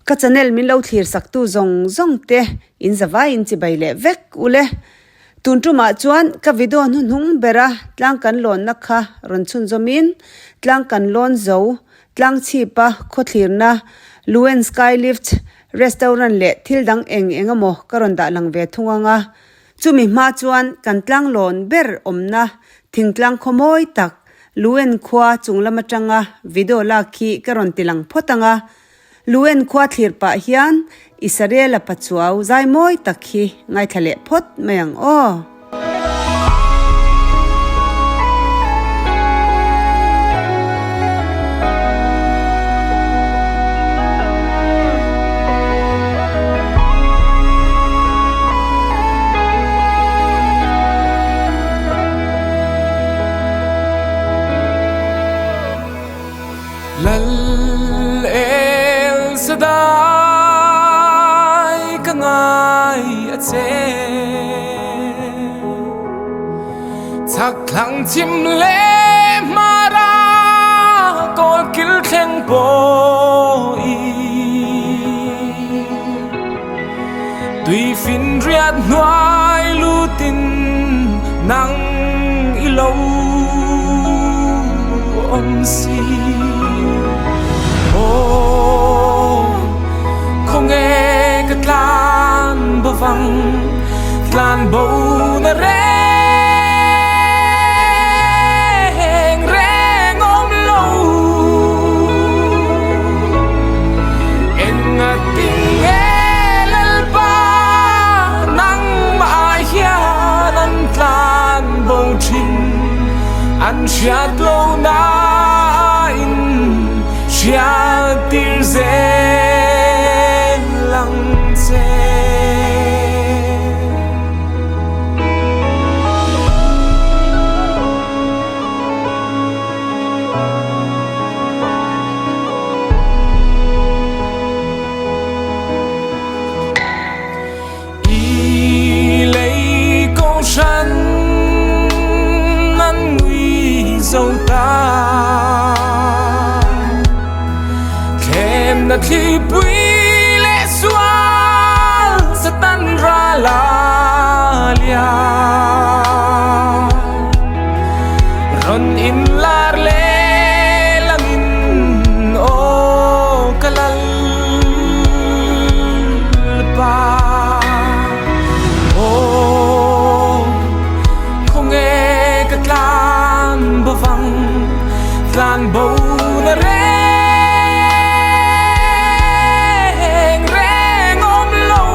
Ka channel min lo thlir sak tu zawng zawng te in zavai in chibai leh vek ule. Tun tumah chuan ka video hnuhnung bera tlang kan lawnna kha rawn chhunzawm in tlang kan lawn zo tlang chhipa khawthlirna Luen Sky Lift Restaurant leh thil dang eng eng emaw ka rawn dah lang ve thung ang a. Chumi hma chuan kan tlang lawn ber awmna thingtlang khaw mawi tak Luen khua chung lam atanga video lak hi ka rawn ti lang phawt ang a. Luen khua thlir pah hian Israel-a pachuau zai mawi tak hi ngaithla leh phawt mai ang aw. Lal El Shaddai ka ngai a che. Chak thlang chim le hmara kawl kil thleng pawh i tui fin riat hnuai lutin nang i lo awm si. Aw, khawnge ka tlan bo vang, tlan bo na reng reng awm lo. Engatinge Lalpa nangmah hian an tlan bo thin, an hriat lo nain hriat tir zel ang che. I lei kohhran an ngui zo ta, thlemna thlipui leh sual Satan ral a lian. Rawn in lar leh langin aw ka lal pa. Aw khawnge ka tlan bo vang, tlan bo na reng reng awm lo.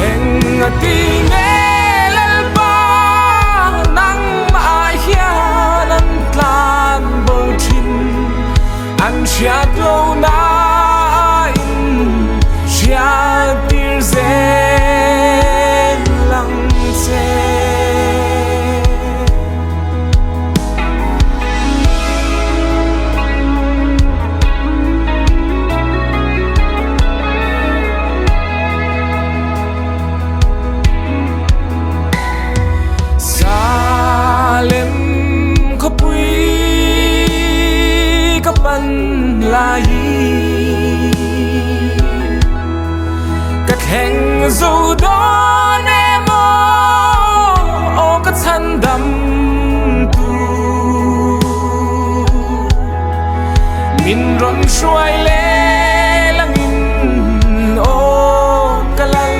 Engatinge Lalpa nangmah hian an tlan bo thin, an hriat lo nain hriat tir zel ang che. Salem khawpui ka pan lai ka thleng zo dawn em aw ka chhan dam tu min rawn hruai leh langin aw ka lal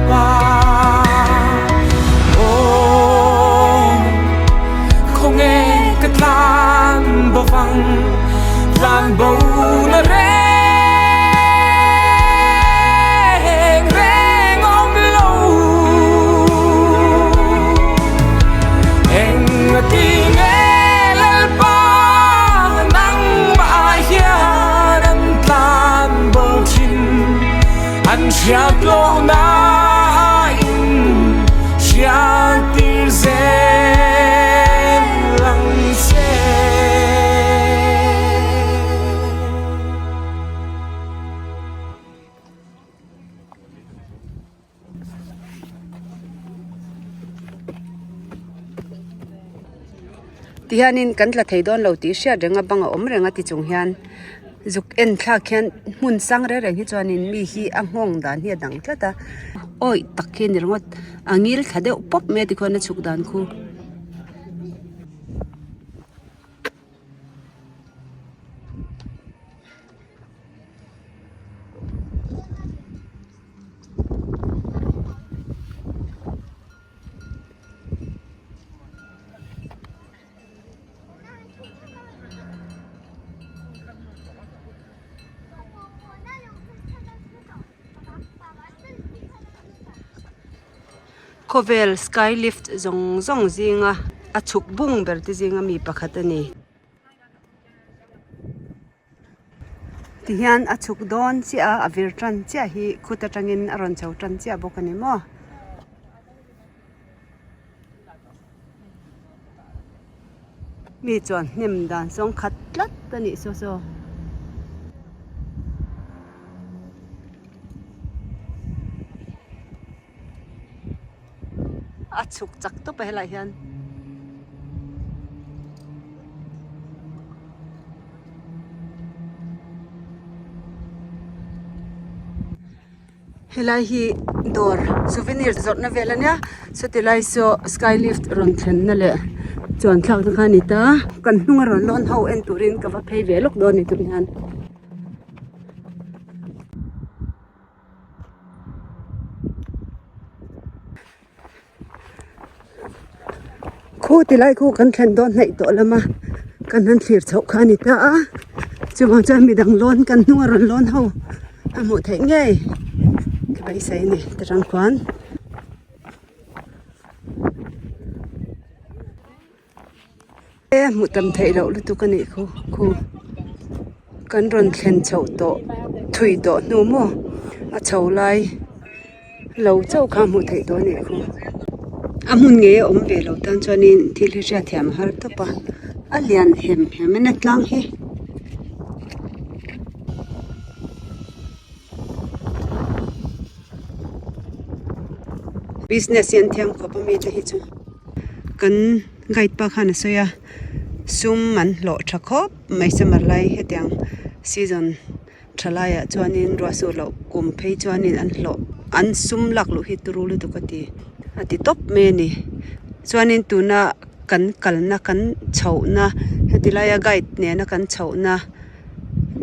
pa. Aw khawnge ka tlan bo vang, tlan bo na reng reng awm lo. Engatinge Lalpa nangmah hian an tlan bo thin, an hriat lo nain hriat tir zel ang che. Tihianin kan tla thei dawn lo tih hriat reng a bang a awm reng a ti chung hian zuk en thlak hian hmun sang reng reng hi chuanin mi hi a nghawng dan hi a dang tlat a awih tak khi a ni ringawt a ngil thla deuh pawp mai a tikhuan a chhuk dan khu. Khawvel sky lift zawng zawng zinga a chhuk bung ber te zinga mi pakhat a ni. Tihian a chhuk dawn chiah a, a vir tan chiah hi khut atangin a rawn chho tan chiah bawk a ni maw. Mi chuan hnem dan sawng khat tlat a nih saw saw. A chhuk chak tawp a helaiah hian. Helai hi dawr souvenir zawrhna vel a nia chuti lai saw sky lift rawn thlenna leh chuan thlakna kha a ni ta kan hnunga rawn lawn ho en turin ka va phei ve lawk dawn a ni tun hian. Khu ti lai khu kan thlen dawn hnaih tawh lama kan han thlir chhoh kha a ni ta a chuvang chuan midang lawn kan hnung a rawn lawn ho a hmuh theih ngei ka beisei a ni ta tang khuan. E hmuh tam theih loh lutuk a nih khu khu kan rawn thlen chhoh tawh thui tawh hnu maw a chho lai lo chauh kha hmuh theih tawh a nih khu a hmun ngei a awm ve loh tan chuanin thil hi hriatthiam a har tawp a a lian hem hem in a tlang hi. Business hi an thiam khawp a mi te hi chu kan guide pa khan a sawi a sum an hlawh tha khawp mai summer lai hetiang season tha laiah chuanin ruah suh loh kum phei chuanin an hlawh an sum lak luh hi turu lutuk a ti a ti tawp mai a ni chuanin tuna kan kalna kan chhohna heti laia guide nena kan chhohna.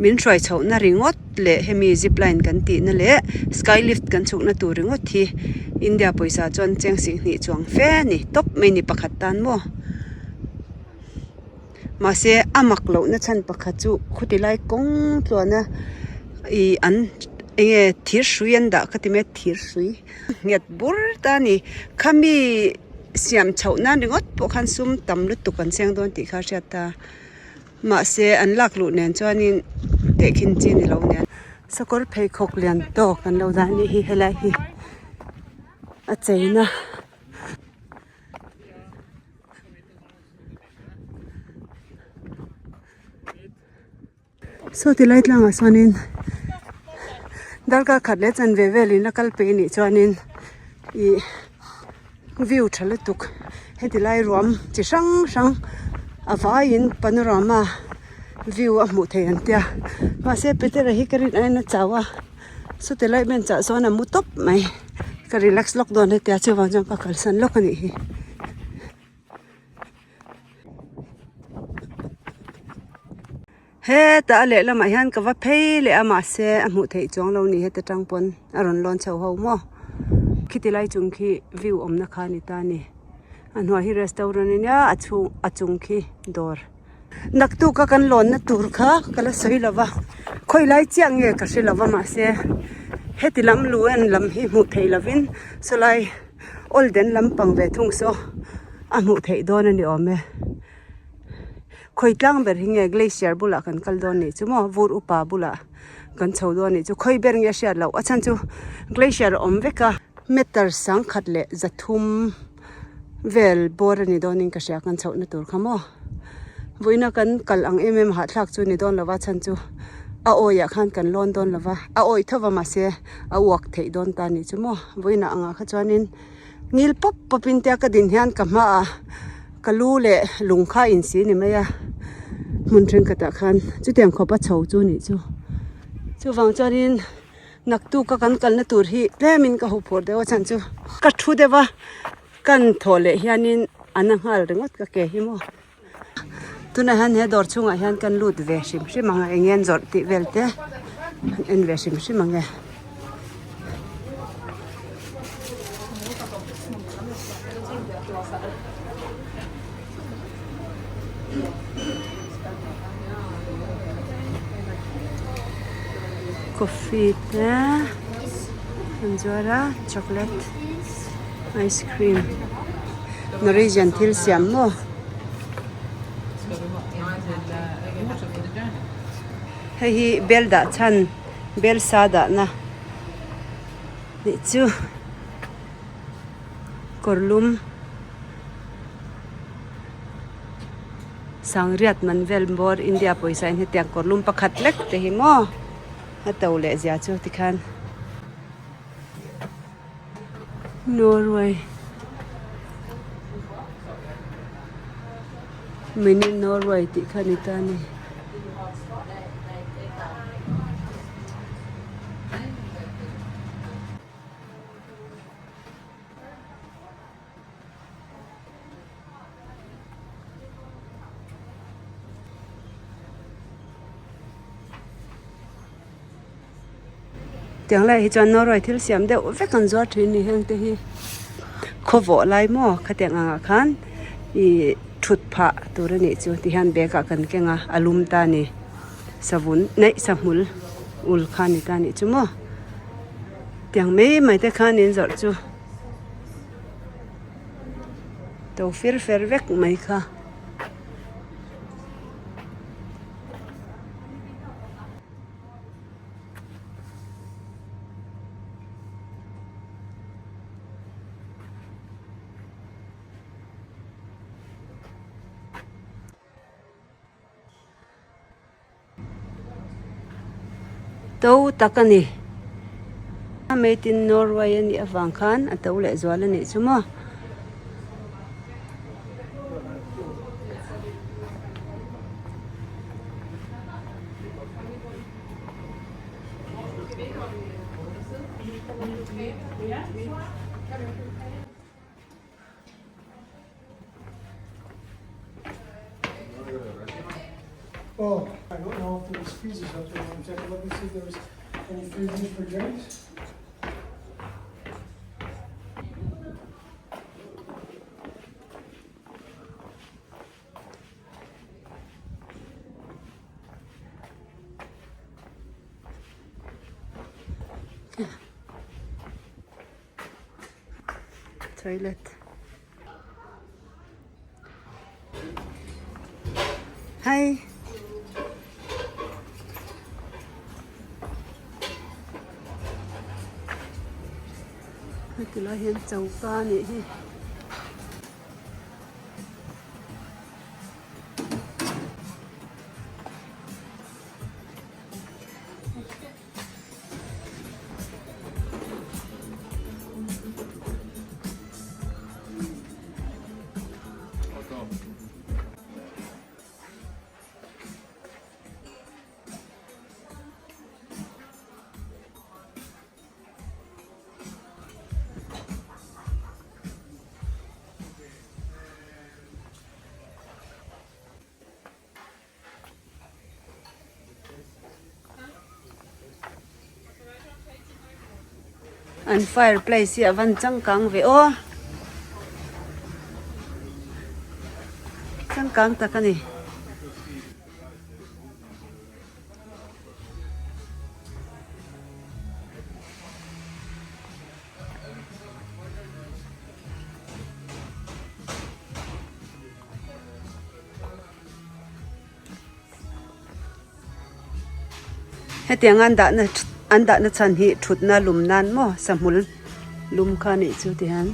Min hruai chhohna ringawt leh hemi zip line kan tihna leh sky lift kan chhukna tur ringawt hi India pawisa chuan cheng singhnih chuang fe a ni tawp mai ni pakhat tan maw. Mahse a mak lohna chhan pakhat chu khuti lai kawng tluana ih an eng nge thir hrui an dah ka ti mai a thir hrui nghet bur ta a ni khami siam chhoh nan ringawt pawh khan sum tam lutuk an seng dawn tih kha a hriat ta. Mahse an lak luh nen chuanin tehkhin chi ni lo nen. Sakawr pheikhawk lian tawk an lo dah anih hi helai hi a cheina. Saw ti lai tlangah sawnin darkar khat leh chanve velin a kal peih anih chuanin ih view tha lutuk heti lai ruam chi hrang hrang a vaiin panorama view a hmuh theih an tia mahse Petera hi ka rin aiin a chau a sawti lai bench ah sawn a mu tawp mai ka relax lawk dawn hetia chuvang chuan ka kalsan lawk a nih hi. Hetah a lehlamah hian ka va phei leh a mahse a hmuh theih chuang lo ni heta tang pawn a rawn lawn chho ho maw khiti lai chung khi view awmna kha a ni ta a ni a hnuai hi restaurant a nia a chhung a chung khi dawr naktuk a kan lawnna tur kha ka la sawi lo va khawi lai chiah nge ka hre lo va mahse heti lam lu en lam hi hmuh theih lovin sawlai awlden lampang ve thung saw a hmuh theih dawn a ni awm e. Khawi tlang ber hi nge glacier bulah kan kal dawn nih chu maw vur upa bulah kan chho dawn nih chu khawi ber nge a hriat loh a chhan chu glacier a awm vek a meter sangkhat leh zathum vel bawr a ni dawnin ka hria kan chhohna tur kha maw vawiina kan kal ang em em hahthlak chu ni dawn lova chhan chu a awiah khan kan lawn dawn lova a awih tho va mahse a uak theih dawn ta nih chu maw vawiinah angah kha chuanin. Ngil pawp pawp in tia ka din hian ka hmaah. Ka lu leh lung kha insi ni mai a, hmun thenkhatah khan chutiang khawpa chho chu a nih chu. Chuvang chuanin naktuk a kan kalna tur hi tlemin ka huphurh deuh a chhan chu ka thu deuh a, kan thawh leh hianin a na nghal ringawt ka ke hi maw. Tunah hian he dawr chhungah hian kan lut ve hrim hrim ang a, eng nge an zawrh tih vel te an en ve hrim hrim ang e. Coffee te an zuar a chocolate ice cream Norwegian thil siam maw. Hei hi bel dah chhan bel sa dahna nih chu kawr lum sangriat man vel bawr India pawisa in hetiang kawr lum pakhat lek te hi maw a to leh zia chu tikhan. Norway Mini Norway tih kha a ni ta a ni. Tiang laiah hi chuan Norway thil siam deuh vek an zuar thin ni heng te hi khawvawh lai maw khatiang angah khan ih thut phah tur a nih chu ti hian bag ah kan keng a a lum ta a ni savun neih sahmul ul kha a ni ta a nih chu maw tiang mai mai te khan in zawrh chu. To fir fer vek mai kha. To tak a ni. A made in Norway a nih avang khan a to leh zual a nih chu maw. Oh, I don't know if there's freezers up there. Let me take a look and see if there's any freezers for drinks. Toilet. Hi. Heti lai hian choka a nih hi. An fire place hi a van changkang ve aw changkang tak a ni. Hetiang an dahna an dahna chhan hi thutna lum nan maw sahmul lum kha a nih chu ti hian.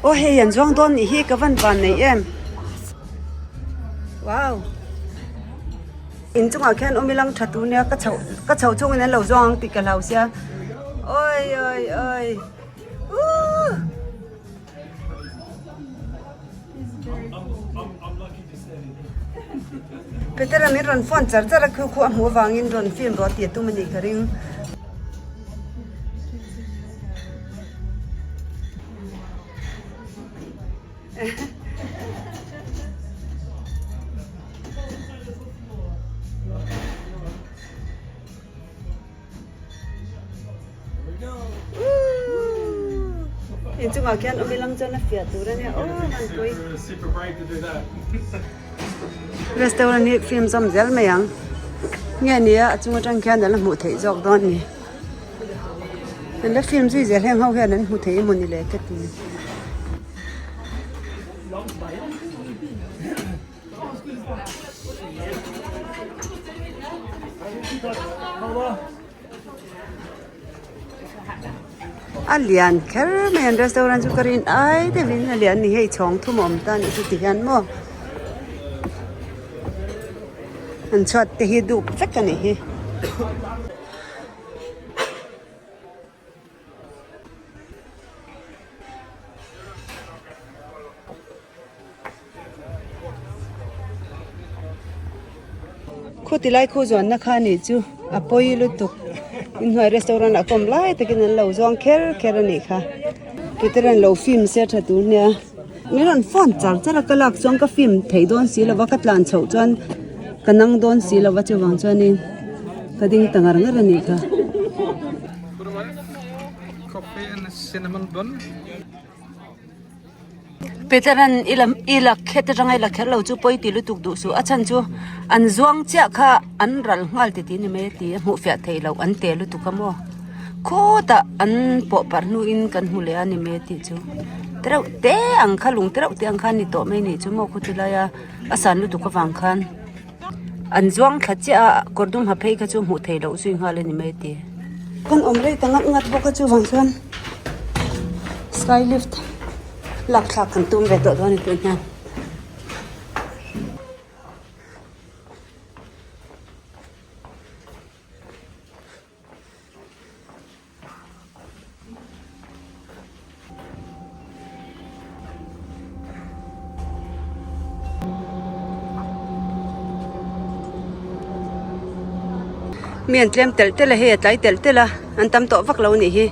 Aw hei an zuang dawn nih hi ka van van nei em wow inchungah khian awm ilang tha tur nia ka chhoh ka chhoh chungin an lo zuang ang tih ka hlau sia awi awi awi uuh. Petera min rawn phone char char a khu khu a hmuh avangin rawn film rawh tih a tum a nih ka ring. Inchungah khian awm ilang chuan a fiah tur a nia aw Vanpui. Restaurant hi film zawm zel mai ang nge nia a chung atang khian a la hmuh theih zawk dawn a ni. An la film zui zel heng ho hian an hmu thei emaw ni le ka ti. A lian kher mai an restaurant chu ka rin ai deuhin a lian a ni hei chhawng thum a awm ta a nih chu ti hian maw an chhuat te hi dup vek a nih hi. Khu ti lai khu zawnna kha nih chu a pawi lutuk inhnuai restaurant ah kawm lai takin an lo zawng kher kher a nih kha Peter an lo film se tha tur nia min rawn phone char char a ka lak chuan ka film thei dawn si lova ka tlan chhoh chuan ka nang dawn si lova chuvang chuanin ka ding ta ngar ngar a nih kha. Peteran i lam i la khet atanga i la kher lo chu pawi ti lutuk duh suh a chhan chu an zuang chiah kha an ral nghal titi ni mai a ti a hmuh fiah theih loh an te lutuk a maw khutah an pawh parh hnuin kan hmu leh a ni mai a tih chu tereuh te ang kha lung tereuh te ang kha a ni tawh mai a nih chu maw khuti laia a san lutuk avang khan. An zuang thla chiah a, kawr dum ha phei kha chu hmuh theih loh zui nghal a ni mai ti. Kan awm rei ta ngat ngat bawk a chuvang chuan sky lift lak thlak kan tum ve tawh dawn a ni tih hian. Mi an tlem telh telh a hei a tlai telh telh a an tam tawh vak lo a nih hi.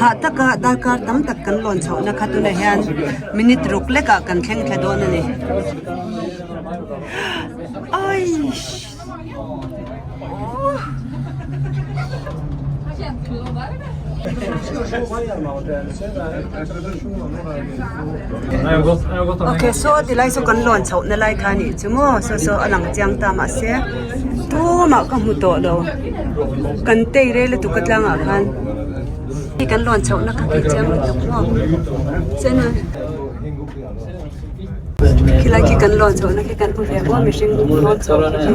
Hah taka darkar tam tak kan lawn chhohna kha tunah hian minute ruk lekah kan thleng thla dawn a ni. Aish! Ok saw tilai saw kan lawn chhoh na lai kha a nih chu maw saw saw a lang chiang ta mahse tumah ka hmu tawh lo kan tei rei lutuk a tlangah khan hei kan lawn chhoh na kha tih chiang lutuk maw chuan. Khilai khi kan lawn chhohna khi kan hmu ve maw mihring lawn chho khi.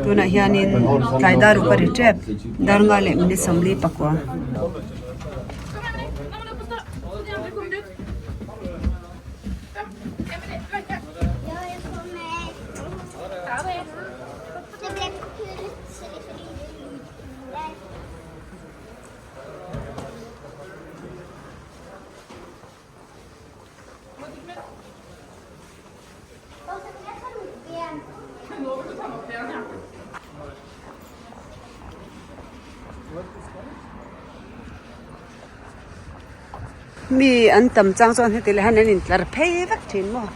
Tunah hianin tlai dar uk a ri tep dar nga leh minute 44. Mi an tam chang chuan heti leh hian an intlar phei vek thin maw.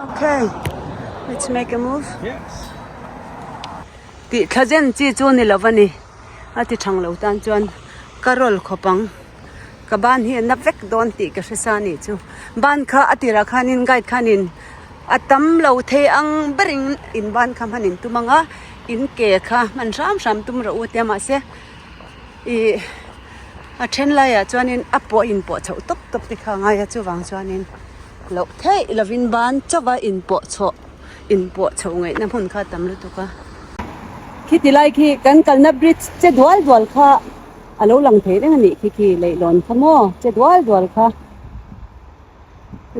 Okay, let's make a move. Tih thla zen chi chu ni lo a ni. A ti thang lo tan chuan ka roll khawp ang. Ka ban hi a na vek dawn tih ka hre sa nih chu. Ban kha a tirah khanin guide khanin a tam lo thei ang berin in ban kha hman in tum ang a, in ke kha hman hram hram tum rawh u tia mahse ih a then laiah chuanin a pawh in pawh chhoh tawp tawp te kha a ngai a chuvang chuanin loh theih lovin ban chauha in pawh chhoh in pawh chhoh ngaihna hmun kha a tam lutuk a. Khiti lai khi kan kalna bridge che dual dual kha a lo lang thei reng a nih khi khi leihlawn kha maw che dual dual kha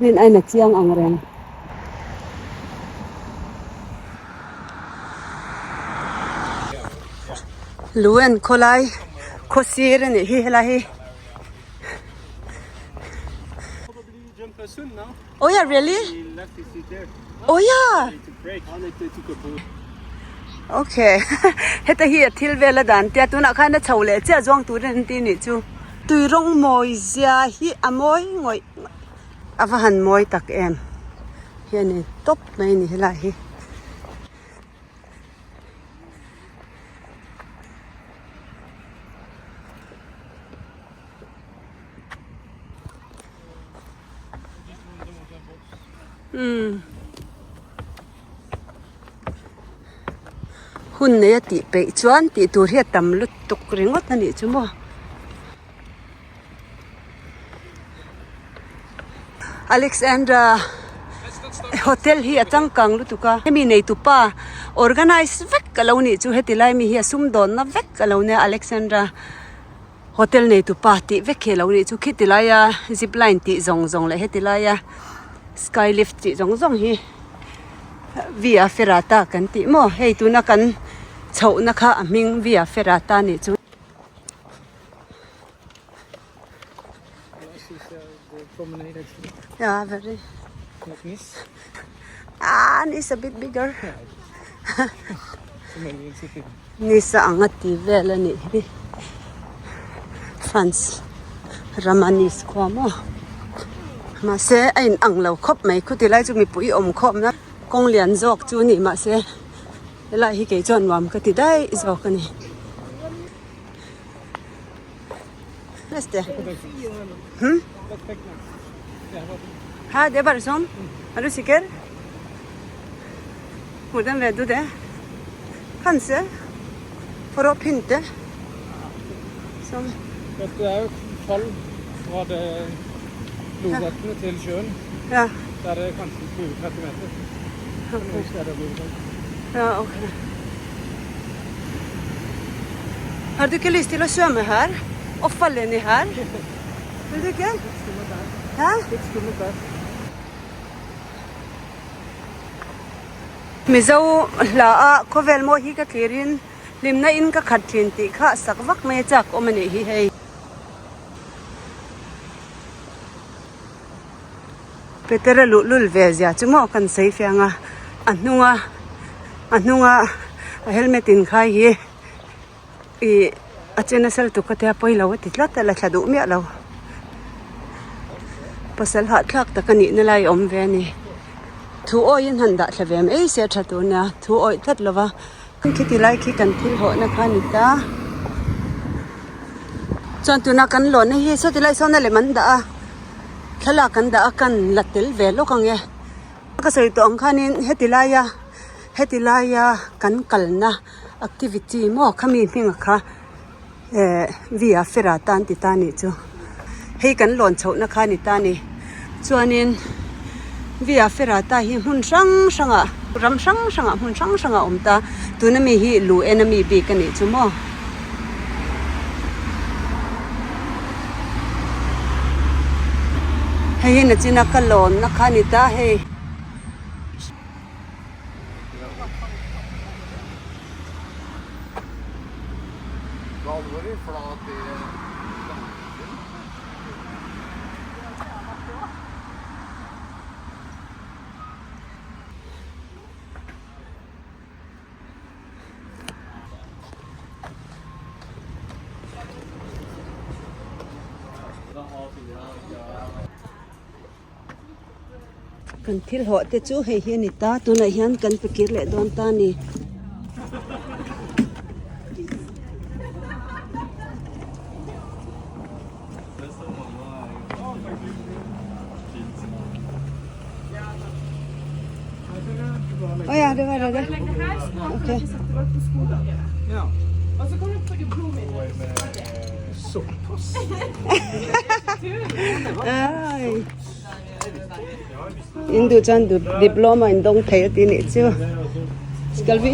rin ain a chiang ang reng. Luen khawlai khaw sir a nih hi helai hi. Oh yeah really? Oh yeah. Okay heta hi a thil vel a dan tia tunah khan a chho leh chiah zawng turin an ti nih chu tui rawng mawi zia hi a mawi ngawih ngawih a va han mawi tak em hian tawp mai a ni helai hi. Umm hun nei a tih peih chuan tih tur hi a tam lutuk ringawt a nih chu maw. Alexandra hotel hi a changkang lutuk a hemi neitupa organize vek a lo nih chu heti lai mi hi a sumdawnna vek a lo nia Alexandra. Hotel neitu pa tih vek hi a lo nih chu khiti laia zip line tih zawng zawng leh heti laia sky lift tih zawng zawng hi via ferrata kan tih maw hei tuna kan chhohna kha a hming via ferrata nih chu. Yeah, very. Ah, it's a bit bigger. Nisa ang a ti vel a nih hi France rama Nice khua maw mahse a in ang lo khawp mai khuti lai chu mipui awm khawmna kawng lian zawk chu a ni mahse helai hi kei chuan nuam ka ti daih zawk a ni. Ha det bare sånn. Er du sikker? Hvordan vet du det? Kanskje for å pynte. Sånn. Dette er jo fall fra det Lovatnet til sjøen. Ja. Så er det kanskje 20-30 meter. Ok. Noen steder blir det sånn. Ja, ok. Har du ikke lyst til å svømme her? Og falle ned her? Vil du ikke? Hæ? Litt skummelt der. Mizo hla a khawvel mawi hi ka thlirin hlimna in ka khat thin tih kha sak vak mai a chak awm a nih hi hei. Petera luhlul ve zia chu maw kan sawi fiang a, a hnunga a hnunga a helmet in khai hi ih a che nasa lutuk ka tia pawi lo a ti tlat a la thla duh miah lo pasal hahthlak tak a nih na lai a awm ve a ni thu awiin han dah thla ve mai se a tha tur nia thu awih tlat lo va khiti lai khi kan thil hawhna kha a ni ta chuan tuna kan lawnna hi sawti lai sawn a lem an dah a. Thlalak kan dah a kan la tel ve lawk ang e. Ka sawi tawh ang khanin heti laia heti laia kan kalna activity maw khami hming kha eh via ferrata an ti ta anih chu. Hei kan lawn chhohna kha a ni ta a ni. Chuanin via ferrata hi hmun hrang hrangah ram hrang hrangah hmun hrang hrangah a awm ta. Tuna mi hi lu en a mi bik a nih chu maw. Hei hi nachina ka lawnna kha a ni ta hei. Kan thil hawh te chu hei hi a ni ta tunah hian kan pe kir leh dawn ta a ni. Åh ja, det var det det. Ok. Ai. In duh chuan diploma in dawng thei a ti nih chu. Skal vi?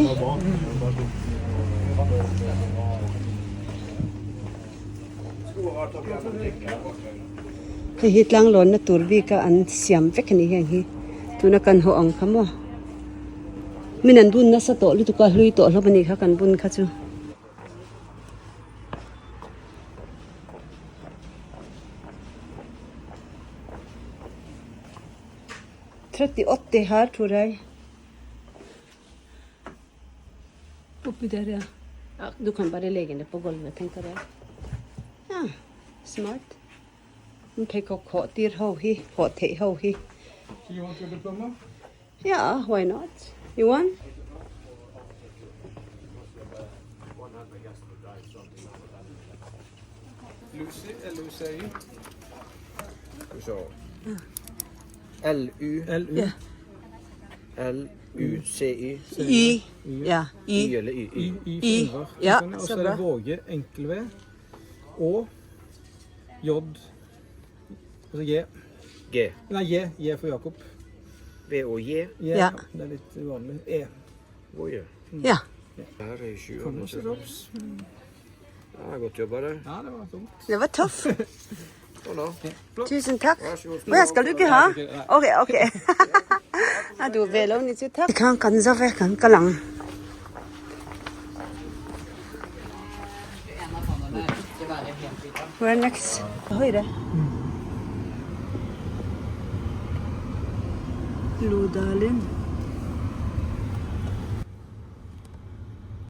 Hei hi tlanglawnna tur bik a an siam vek a ni heng hi tuna kan haw ang kha maw min an bun nasa tawh lutuk a hlui tawh hlawm a nih kha kan bun kha chu. 38 har tror jeg. Oppi der, ja. Ja, du kan bare legge den på gulvet, tenker jeg. Ja, smart. An pheikhawk hawh tir ho hi, hawh theih ho hi. Do you want your diploma? Yeah, why not? You want? Lucy, L-U-C-Y. Skal vi se L-U L-U. Ja. L-U-C-Y. Y. Ja, Y Y. eller Y? Y, Y. Y for Y. Yngvar. Ja, Og så så er det bra. Våge, enkel V, Å, J, og så G. G. Nei, J. J for Jakob. V og J. J, Ja. Det er litt uvanlig. E. Våge. Ja. Der er 20. Kommer oss til topps. Ja, godt jobba der. Ja, det var tungt. Det var tøff. Sånn da. Tusen takk. Vær så god. Å ja, skal du ikke ha? Ok, ok. A duh ve lo ni chu tak. Tikhan kan zo ve kan kal ang. Where next? Høyre. Lodalen.